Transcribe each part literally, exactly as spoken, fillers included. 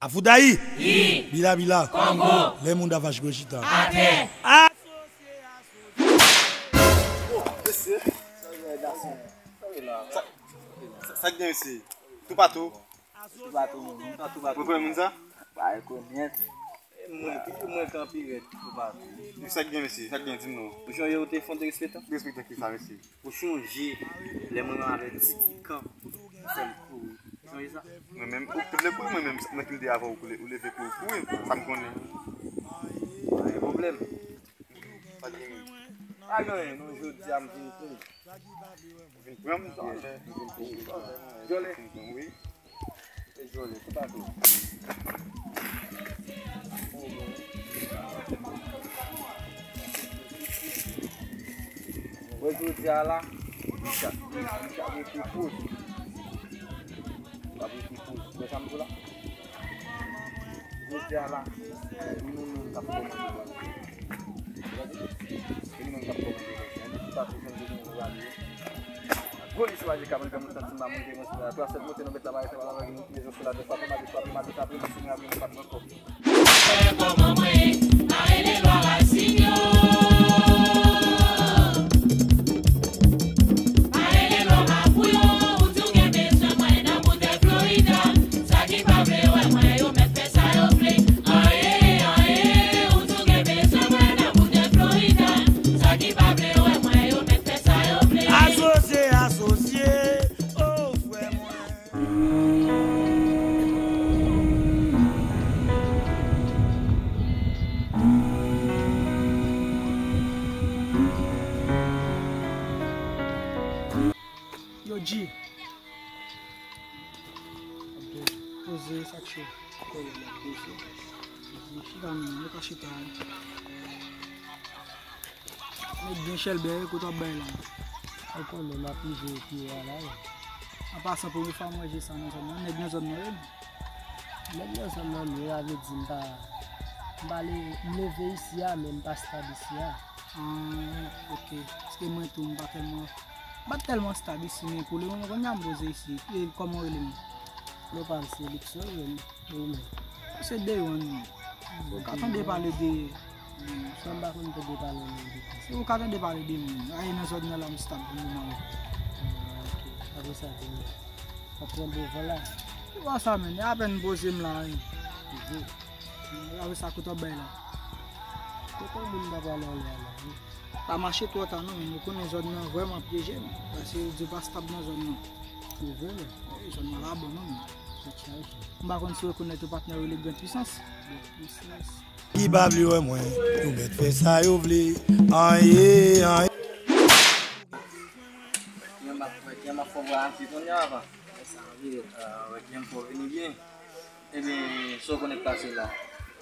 Afoudayi! Wi! Bila bila! Kongo! Lè moun da vache gwo chita. Atè! Asosye, asosye! Mesye! Sa, sa, sa k gen, mesye? Toupatou? Toupatou, moun. Toupatou, toupatou. Ou rekonèt moun sa? Pa rekonèt. E mwen, ki mwen kanpe rèd toupatou. Sa k gen, mesye? Sa k gen, di m non. Ou sonje ou te fè yon derespektan? Derespektan ki sa, mesye? Ou sonje lè mwen menm avè ti pikan, ou fè m kouri. Ou sonje sa? Mwen menm, ou te vle kouri mwen menm, mwen ki te avè w, ou le-, ou leve kouri, kouri, sa m konnen. Pa gen pwoblèm. Pa gen anyen. Pa gen anyen, non, jodi a m vin pran. Ou vin pran m? Yes, m vin pran. Jole. Wi. E jole, toupatou. Wè jodi a la, Micha, Micha rete poz. W ap rete poz. Wè sa m di w la? Jodi a la, se nou menm k ap kòmande bandi. Ou tande? Se nou menm k ap kòmande bandi. Ann di toupatou jan jodi nou rale yo. Gwo li sou aje kabri granmoun santi m a monte mwen sou la. Twa sèt monte nan bèt la, mare fè bal avèk nou, touye zòt sou la, de frape, mare frape, mare frape, mare frape, mare frape ankò. Fè kòman mwen, pa rele lwa rasin yo. Pa rele lwa mafou yo, ou di w gen bezwen mwen nan boutèy Florida. Sa ki pa vle wè mwen, yo mèt fè sa yo vle. Aye, aye, ou di w gen bezwen mwen nan boutèy Florida. Sa ki pa vle wè mwen, yo mèt fè sa yo vle. Asosye, asosye, o frè mwen. Yo, G. Poze sa k cho. Chita menm, yo ka chita. Nèg gen chèlbè, kote w ap bay la? Ou konnen m ap rive epi a la wi. An pasan, premye fwa m wè G sa nan zòn nan. Nèg nan zòn nan, wi. Nèg nan zòn nan, wi, sa vle di m pa, m pa le-, m leve isi a, men m pa stab isi a. Ah, ok. Paske mwen tou, m pa tèlman, m pa tèlman stab isi, men pou lemoman, kounye a m poze isi. E kòman w rele menm? Non pa m se Luxon, men ou menm? Se Dewan, non. Ou ka tande pale de, hmm, sa m pa konn tande pale non de konsa. Ou ka tande pale de moun. Aye nan zòn nan la m stab pou moman yo. Ah, ok. Apre sa, di m, w ap pran bon van la. Ki van sa, menm? E apèn m poze m la, wi. Mhm. Apre sa, kote w ap bay la? Kote moun ta pral ale a la, wi. Pa mache twò ta non, men nou konnen zòn nan vrèman pyeje, men. Paske yo di w pa stab nan zòn nan. Se vre, men. Wi, zòn nan la bon, non, men. Tèt chaje. M pa konn si w rekonèt yon patnè w rele Grand Puissance. Grand Puissance. Ki pa vle wè mwen, yo mèt fè sa yo vle. Aye, aye. Wè ki an m ap, wè ki an m ap fè w aji kounye a, pa. Wè ki an m fè w vini byen. Ebyen, sa w konnen k pase la.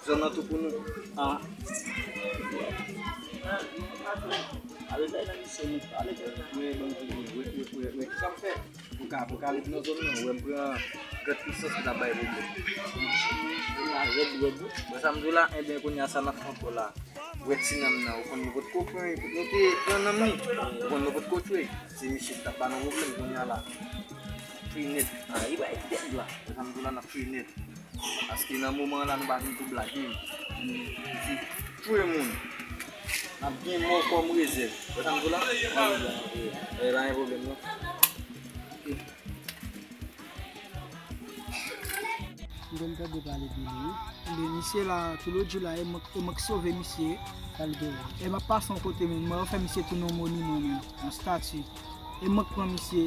Zòn nan tou pou nou. Ah. Ale bay nan misye, nou pale de wè, wè, wè, wè, wè, ki sa m fè? Pou ka, pou ka ret nan zòn nan, wè m pran Grand Puissance ki t ap bay pwoblèm. Misye la rèd, rèd, wi. Wè sa m di w la, ebyen, kounye a sa n ap fè ankò la. Wè ti nanm nan, ou konn nou potko pran, nou te pran nanm li. Ou konn nou potko tchwe. Se misye ki t ap ba nou pwoblèm kounye a la. N ap tchwe nèt. Ah, li bay tèt la. Wè sa m di w la, n ap tchwe nèt. Paske nan moman an la, nou pa vin pou blage. N vin tchwe moun. N ap gen mò kòm rezèv. Wè sa m di w la? E, pa gen pwoblèm, non. M konn tande pale de li, wi. Ebyen, misye la, tou lòt jou la, e mwen, e mwen k sove misye. Sa l genyen? E m ap pase yon kote, men, mwen, yo fè misye tounen yon moniman, men, yon stati. E mwen k pran misye,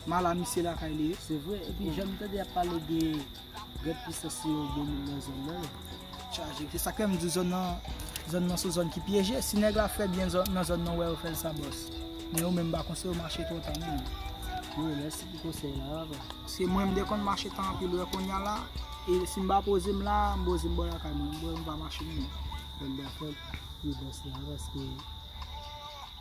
m al a misye lakay li. Se vre, epi jan m tande y ap pale de Grand Puissance se yon bon moun nan zòn nan, wi. Chaje. Se sa k fè m di w zòn nan, zòn nan se yon zòn ki pyeje. Si nèg la fè byen zòn, nan zòn nan, w wè yo fè l sa bòs. Men yo menm m pa konseye yo mache twò ta non. Wi, mèsi pou konsèy la, papa. Paske mwen, m te konn mache ta anpil, wè kounye a la, e si m pa poze m la, m poze m bò lakay mwen, m pa mache non. Bon, dakò, wi, bòs la, paske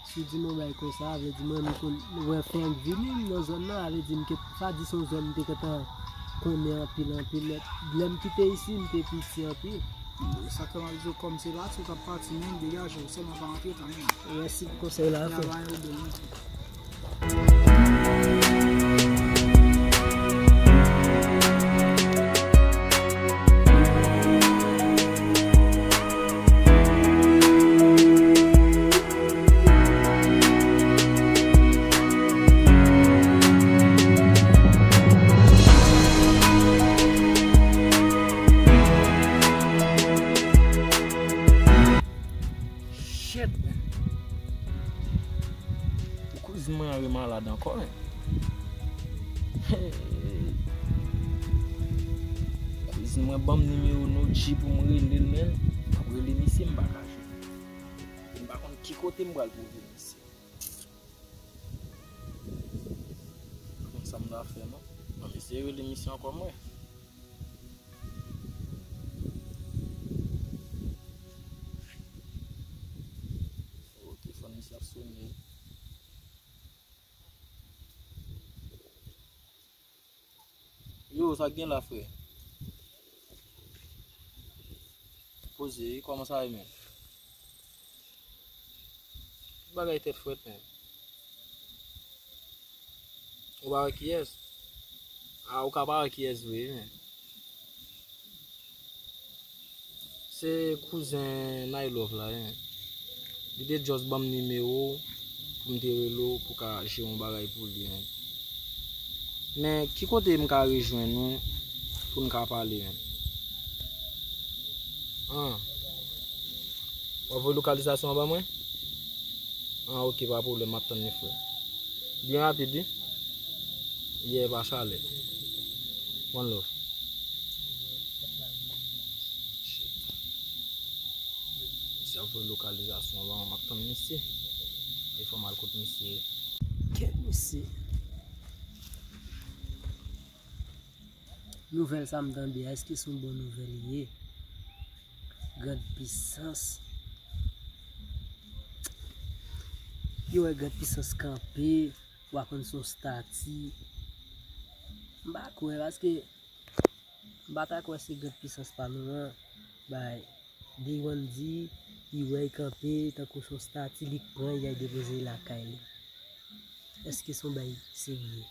si w di m yon bagay konsa, vle di mwen, m konn wè fè ank vini m nan zòn nan, vle di m ket, sa di se yon zòn m te gentan konnen anpil, anpil, men lè m kite isi, m te piti anpil. Sa k fè m ap di w kòm se pati w t ap pati, men degaje w, sèlman pa antre ta non. Mèsi pou konsèy la, frè. Travay ou byen. Gad ankò, men. Kouzin mwen ban m nimewo Nodji pou m rele l, men. M ap rele misye, m pa ka jwenn. M pa konn ki kote m pral twouve misye. M pa konn sa m ta fè, non. Bon, m eseye rele misye ankò, mwen. O, telefòn misye ap sonnen. Yo, sa k gen la, frè? Poze, kòman sa ye, men? Bagay tèt frèt, men. Ou pa wè kiyès? A, ou ka pa wè kiyès vre, men. Se kouzen Nailove la, wi. Li te just ban m nimewo pou m te rele w pou ka jere yon bagay pou li, wi. Men ki kote m ka rejwenn ou pou n ka pale, wi? An. W ap voye lokalizasyon an ban mwen? An, ok, pa pwoblèm, m ap tann li, frè. Byen rapid, wi. Yeah, pa chalè. One love. Shit. Misye ap voye lokalizasyon an ban mwen, m ap tann misye. E fò m al kot misye. Kèt misye. Nouvèl sa m tande a, èske se yon bon nouvèl li ye? Grand Pisans. Yo wè Grand Pisans kanpe, w a konn se yon stati. M pa kwè, paske m pa ta kwè se Grand Pisans pa nou an. Bay, Day One di, li wè l kanpe, tankou se yon stati, li k pran, li al depoze l lakay li. Èske se yon bagay serye?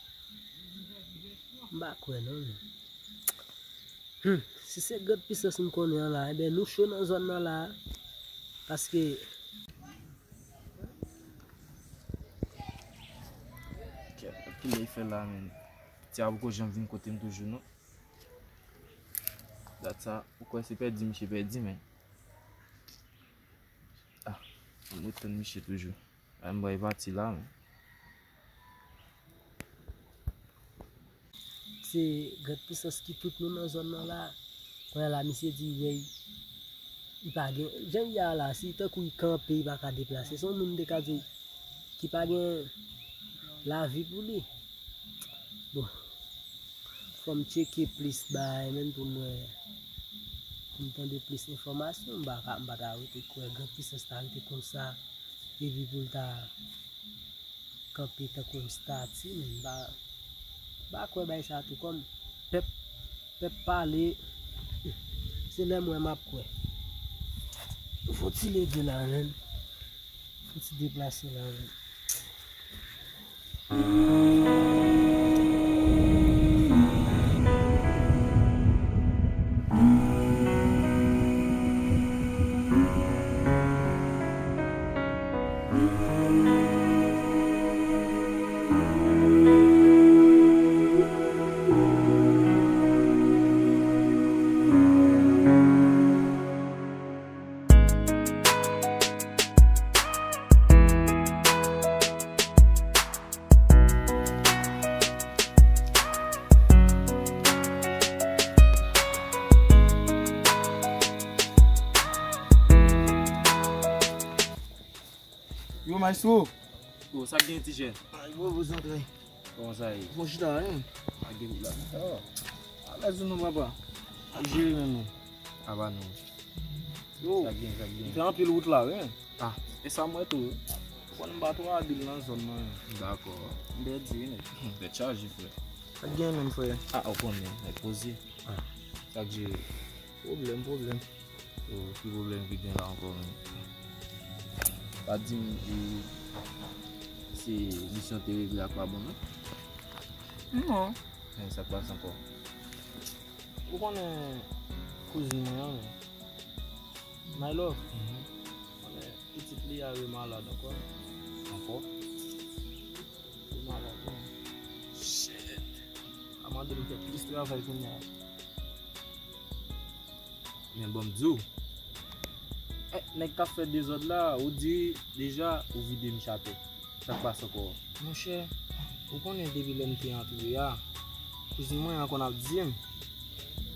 M pa kwè non, men. Hmm, si se Grand Pisans m konnen an la, enben nou cho nan zòn nan la. Paske Kèt, kilè l fè la, men? Ti a poko janm vin kote m toujou, non. Dat sa, ou kwè se pèdi misye pèdi, men. Ah, m ret tann misye toujou. Menm bò e pati la, men. Se Grand Pisans ki tout nou nan zòn nan la. Kounye a la, misye di, wè, li pa gen, jan li ye a la, si tankou li kanpe, li pa ka deplase. Se yon moun m te ka di w ki pa gen lavi pou li. Bon, fò m tcheke plis bagay, menm pou m wè, pou m tande plis enfòmasyon. M pa ka, m pa ta rete kwè Grand Pisans ta rete konsa, epi pou l ta kanpe tankou yon stati, men m pa, m pa kwè bagay sa tou. Kòm pèp, pèp pale, se lè m wè m ap kwè. Fò ti leve la, menm. Fò ti deplase la, menm. Yo, maestro. Yo, sa k gen, ti jèn? Ay, bro, bro, zantray. Kòman sa ye? Bon, chita, hein? Sa k gen la? Oh. Alèz ou non, papa? Ap jere menm nou. Aba nou. Yo, sa k gen, sa k gen? Fè anpil wout la, wi. Ah, e sa m wè tou, wi. Konn m pa twò abil nan zòn nan, wi. Dakò. M pèdi, wi, nèg. Tèt chaje, frè. Sa k gen menm, frè? Ah, ou konnen, nèg poze. Ah. Sa k jere? Pwoblèm, pwoblèm. Yo, ki pwoblèm ki gen la ankò, menm? Pa di m, e, se misyon te regle ak pa bon, non? Non. Men sa k pase ankò? Ou konnen kouzin mwen an, men. My love. Mhm. Konnen pitit li a remalad ankò. Ankò? Remalad, wi. Shit. A mande m fè plis travay kounye a. Men bon, m di w. Eh, nèg k ap fè dezòd la, ou di deja, ou vide misye atè. Sa k pase ankò? Monchè, Ou konnen depi lè m te antre a, kouzin mwen an konn ap di m,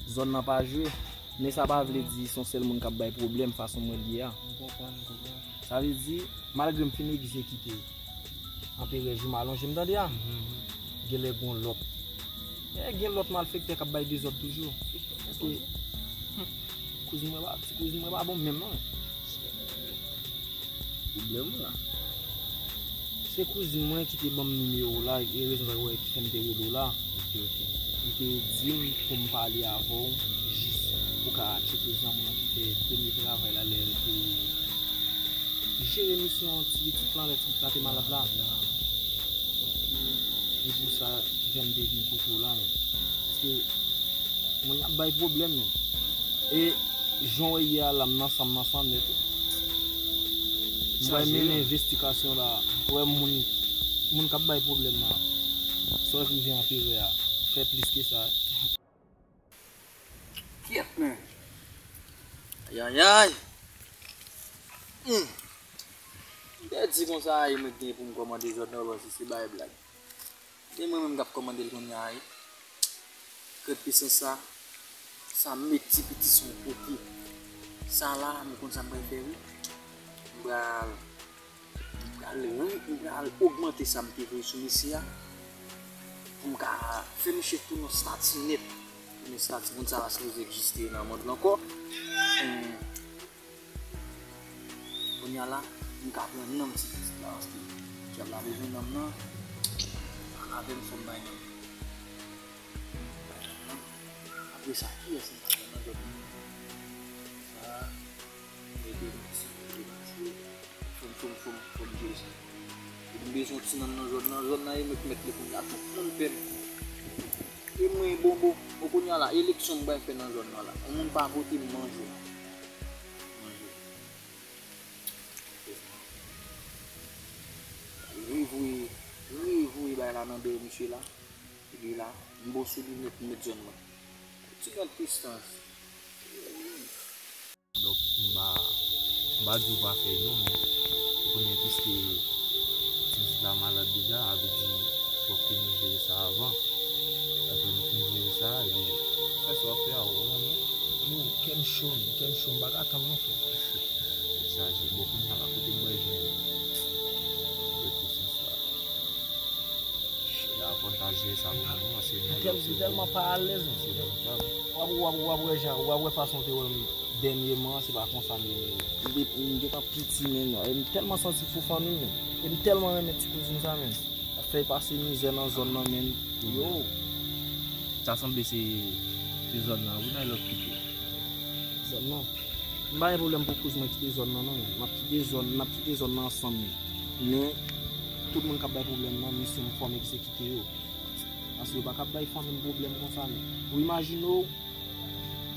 zòn nan pa jwe. Men sa pa vle di se yon sèl moun k ap bay pwoblèm fason mwen l ye a. M konprann, m konprann. Sa vle di, malgre m fin egzekite anperè jou m alonje m tande a, genlè gen lòt. E gen lòt malfektè k ap bay dezòd toujou. Paske kouzin mwen pa, ti kouzin mwen pa bon menm non. Pwoblèm ou la. Se kouzin mwen ki te ban m nimewo w la, e rezon sa ki fè m te rele w la. Ok, ok. Li te di m pou m pale avè w, jis pou ka tcheke zanmi w lan ki fè premye travay la lè l te jere misyon ti pitit lan, lè ti pitit la te malad la. Ya, ya. Se pou sa ki fè m te vin kote w la, men. Paske moun ap bay pwoblèm, men. E jan w wè yè a la, m nan san m, nan san nèt. M pral mennen envestigasyon la. Wè moun, moun k ap bay pwoblèm la. Sa w rive anperè a. Fè plis ke sa. Kyèt, men. Ayayay. Hmm. M te di konsa, e mwen k gen pou m kòmande zòn nan, paske se bay blag. E mwen menm k ap kòmande l kounye a, wi. Krèt pisans sa, sa m met ti piti sou yon kote. Sa la, m konn sa m pral fè, wi. M pral, m pral ri, m pral ogmante sa m te voye sou mesye a. Pou m ka fè misye tounen yon stati nèt. Tounen stati, moun sa pa sipoze egziste nan mond lan ankò. Hmm. Kounye a la, m ka pran nanm ti pitit la, paske dyab la bezwen nanm nan. Ann avè m, fò m bay nanm. Apre sa, kiyès m ka pran nan zòn nan? Sa, m ede m ti, m ede m ti. Fò m, fò m, fò m, fò m jere sa. Epi m bezwen yon ti nanm nan zòn nan. Zòn nan, e mwen k mèt li kounye a. Tout moun pè m. E mwen, bon, bon, bon, kounye a la, eleksyon m pral fè nan zòn nan la. Yon moun pa vote, m manje. Manje. Rivoye, rivoye bay la nan dèyè misye la. Epi la, m bon sou li nèt, m met zòn mwen. Ti gad distans. Donk, m pa, m pa di w pa fè l non, men ou konnen piske ti pitit la malad deja, sa vle di fòk ke nou jere sa avan. Apre nou fin jere sa, epi fè sa w ap fè a, ou konprann mwen? Yo, kè m cho, men, kè m cho, m pa ka tann non, frè. Sa se bon, kounye a la, kote m pral jwenn rekonesans la? Chè, fò n ta jere sa pou nou, paske nou tèl-, nou tèlman pa alèz, men. Se bon, pa. W ap, w ap, w ap wè jan, w ap wè fason w te wè m dènyèman, se pa konsa m ye, men. M te, m gentan piti, men, e m tèlman santi pou fanmi m, men. E m tèlman renmen ti kouzin sa, men. L ap fè pase mizè nan zòn nan, men. Yo. Sa sanble se, se zòn nan, wi, nan lòt kote. Zòn nan. M pa gen pwoblèm pou kouz mwen kite zòn nan, non. M ap kite zòn, n ap kite zòn nan ansanm, men. Men, tout moun k ap bay pwoblèm nan, misyon m fò m egzekite yo. Paske yo pa ka ap bay fanmi m pwoblèm konsa, men. Ou imajine w,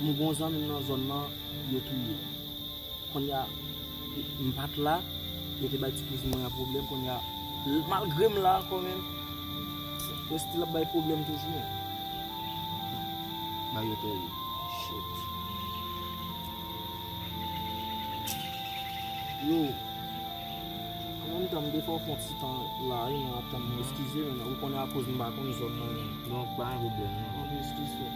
m gon zanmi m nan zòn nan, yo touye. Kounye a, m pa t la, yo te bay ti kouzin mwen an pwoblèm, kounye a, malgre m la ankò, men, yo still ap bay pwoblèm toujou, men. Bay yo tèl. Shit. Yo, an menm tan, m te fè w fè yon ti tan la, wi, nan ap tann mwen, eskize, men, ou konnen akoz m pa konn zòn nan, men. Donk, pa gen pwoblèm, non. Anpil eskize.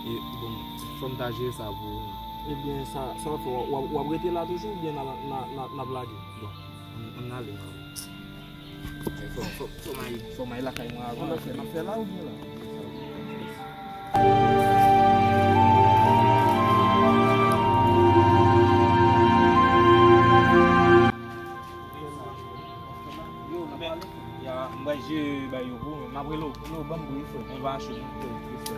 E, bon, fò m ta jere sa pou ou, non. Ebyen, sa, sa w ap fè, w ap, w ap rete la toujou oubyen n a, n a, n a, n ap lage? Bon, ann, ann ale, man. Fò, fò, fò m al, fò m al lakay mwen avan. N ap fè, n ap fè la oubyen la? Yo, n ap pale. Ya, m pral jere bay yo pou ou, men m ap rele w. Yo, ban m bri, frè. Mwen pa cho, non. Yo, yo, frè.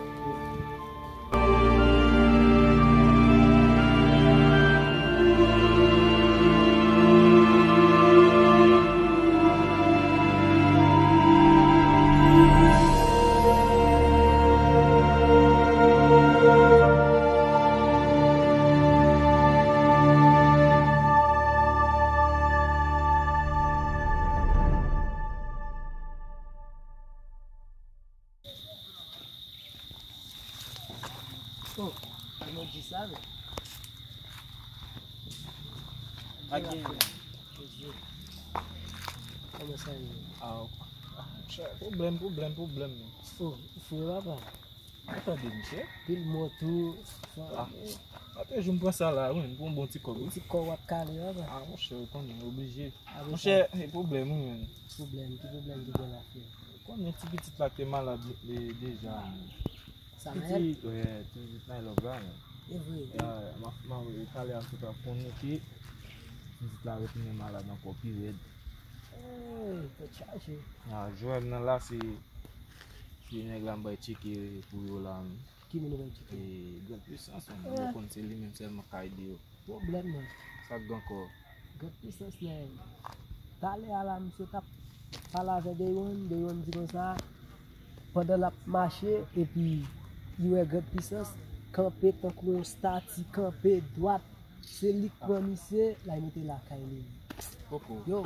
Oh, emoji sa, men. Pa gen. Kòman sa ye? Ah, ok. Pwoblèm, pwoblèm, pwoblèm. Oh, fou papa. Ou tande, misye? Pil mò tou. Ah. Apre jou m pran sa la, wi, m pran bon ti kòb, wi. Ti kò w ap kale papa. Ah, monchè, ou konnen, oblije. Apre Monchè, e pwoblèm, wi, men. Pwoblèm, ki pwoblèm ki gen la frè? Konnen ti pitit la te malad de- deja, men. Sa malad? Pitit, wi, ti pitit la lòk la, men. E vre. Ya, m ap, m ap, talè a m te ap konnen ke pitit la retounen malad ankò pi rèd. Hey, tèt chaje. Ah, Joel nan la, se, se nèg la m bay tcheke pou yo la, men. Ki moun ou bay tcheke? E, Grand Puissance, men. Yo konn se li menm sèlman k ka ede yo. Pwoblèm nan. Sa k gen ankò? Grand Puissance nan. Talè a la, misye t ap pale avè Day One, Day One di konsa, pandan l ap mache, epi li wè Grand Puissance kanpe tankou yon stati, kanpe dwat. Se li k pran misye, l al mete lakay li. Poko. Yo,